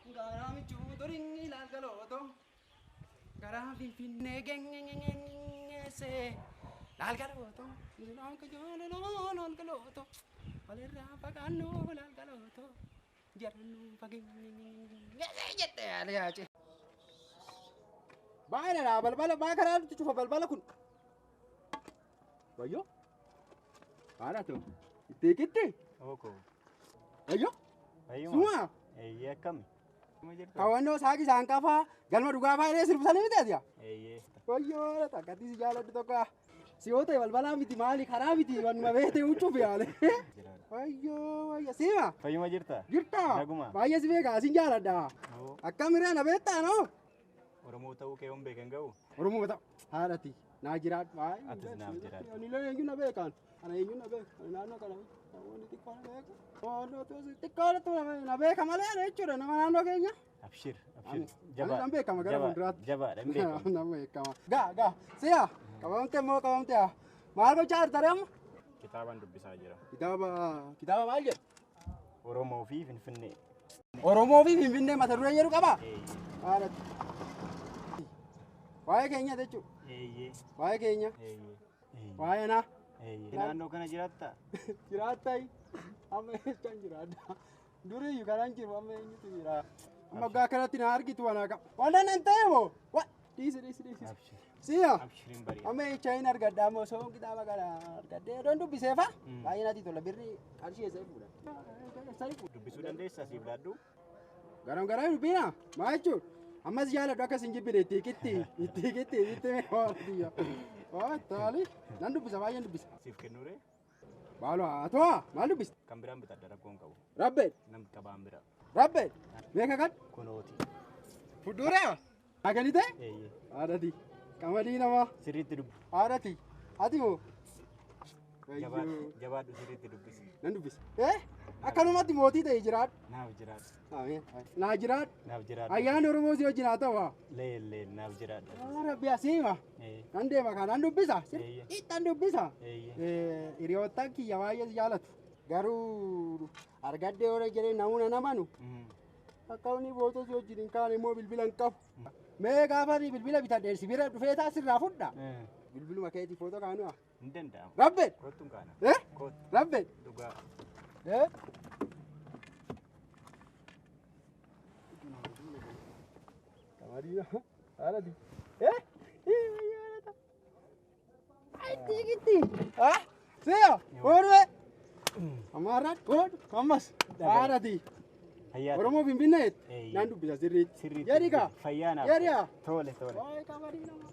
Garaa michuu durii laalgalooto. Garaa Finfinnee gengengengengese. Laalgalooto. Laalgalooto. Walirraa fagaannu laalgalooto. Jarannu fageenyengengengese jette yaale yaace. Baay'ee balbala baa karaa nuti cufa balbala kun. Wayyoo. Haadha ta'u. Itti eegitti. Oko. Wayyoo. Fayyuma. Suma. Eeyyee akkami? Kaawwannoo saaqi isaan qafaa galma dhugaa fa'aa sirbisanii miti ati. Eeyyee. Wayyoo takkatti si jaaladhu tokko. Si yoo ta'e balbalaa miti maali karaa miti wanuma beekte huccuuf yaale. Wayyoo wayyo siima. Fayyuma jirta? Jirta. Naguma. Baay'ee si beeka sin jaaladha. Oo. Akkamirraa na beektaa noo? Oromoo ta'uu kee yoon beekan ga'u? Oromoo ta'u haadhati naa jiraadhu. Atis naaf jiraadhu. Ani illee eenyu na beekan. Ana eenyu na beeka. Ani naannoo kana namoonni xiqqoo na beeku. Namoonni xiqqoo na beeka malee ana jechuudha nama naannoo keenya. Abshir. Ani Abshir. nan beekama gara fuulduraatti. Jabaadha hin beekamu. Nama beekama. Gaa gaa si'a qabamte immoo qabamte haa. Maal gochaa jirta ree amma? Kitaabaan dubbisaa jira. Kitaaba kitaaba maal jedhu? Oromoo fi Finfinnee. Oromoo fi Finfinnee mata duree jedhu qabaa? Eeyyee. Haadhati. Waa'ee keenya jechuudha. Eeyyee. Waa'ee keenya. Eeyyee. Waa'ee naa. Eeyyee. Naannoo kana jiraattaa? Jiraattai. Amma eessaan jiraadha? Duriyyuu kanan jiru amma eenyutu jira? Amma waggaa kanatti na argitu waan qaba. Wanta nan ta'e moo? Wa dhiisi dhiisi dhiisi. Abshir. Si'a. Abshir hin bari'a. Amma eessa hin argadha amma osoo kitaaba kana argadhee odoon dubbiseefa. Baay'ee natti tola birri qarshii eessa fuudha? Dubbisuu dandeessaa siif laaddu? Garam garam dubbina maal jechuudha? Ammas jaaladhu akkas hin jibbine itti hiikitti itti hiikitti itti mee waa taali nan dubbisa baay'een dubbisa. Siif kennuuree? Baaloo haa ta'u maal dubbista? Kan biraan bitadha rakkoon qabu. Rabbee Nam qabaan bira. rabbee meeqa kan? Kunooti. Fuduraa? Aganite? Eeyyee. Haadhati. Qamadii namaa. Sirriitti dubbi. Haadhati. Ati moo? Jabaadhu jabaadhu sirriitti dubbisi. Nan dubbisa. Eh? Akkanumatti mootii ta'e jiraadhu. Naaf jiraadhu. Ameen. Naa jiraadhu. Naaf jiraadhu. Ayyaanni Oromoo si wajjin haa ta'u haa. Leel leel naaf jiraadhu. Yaa Rabbi asiima. Eeyyee. Nan deema kaa nan dubbisa. Eeyyee. Sirriitti dubbisa. Eeyyee. Hiriyoottan kiyya baay'ee si jaalatu. Garuu argadhee yoo jedhee namuuna namanu. Akka inni bootoo si wajjin hin kaane immoo bilbila hin qabu. Mee gaafa ani bilbila bitadheen si bira dhufee taa sirraa fudha. Bilbiluma keetii footoo kaanu haa. Hin danda'amu. Rabbe! Kottuun kaana. Eh? Kottu. Rabbe! Dhugaa. Eh? Qamadii haadhati. Eh? Itti itti. Ah? Si'a! Oolwe! Amaarraan oolu ammas haadhati. Fayyaa ta'e. Oromoo Finfinnee Eeyyee. naan dubbisa sirriitti. Sirriitti. Jedhi kaa. Fayyaa naaf. Jedhi kaa. Tole tole. Waa'ee qamadii namaa.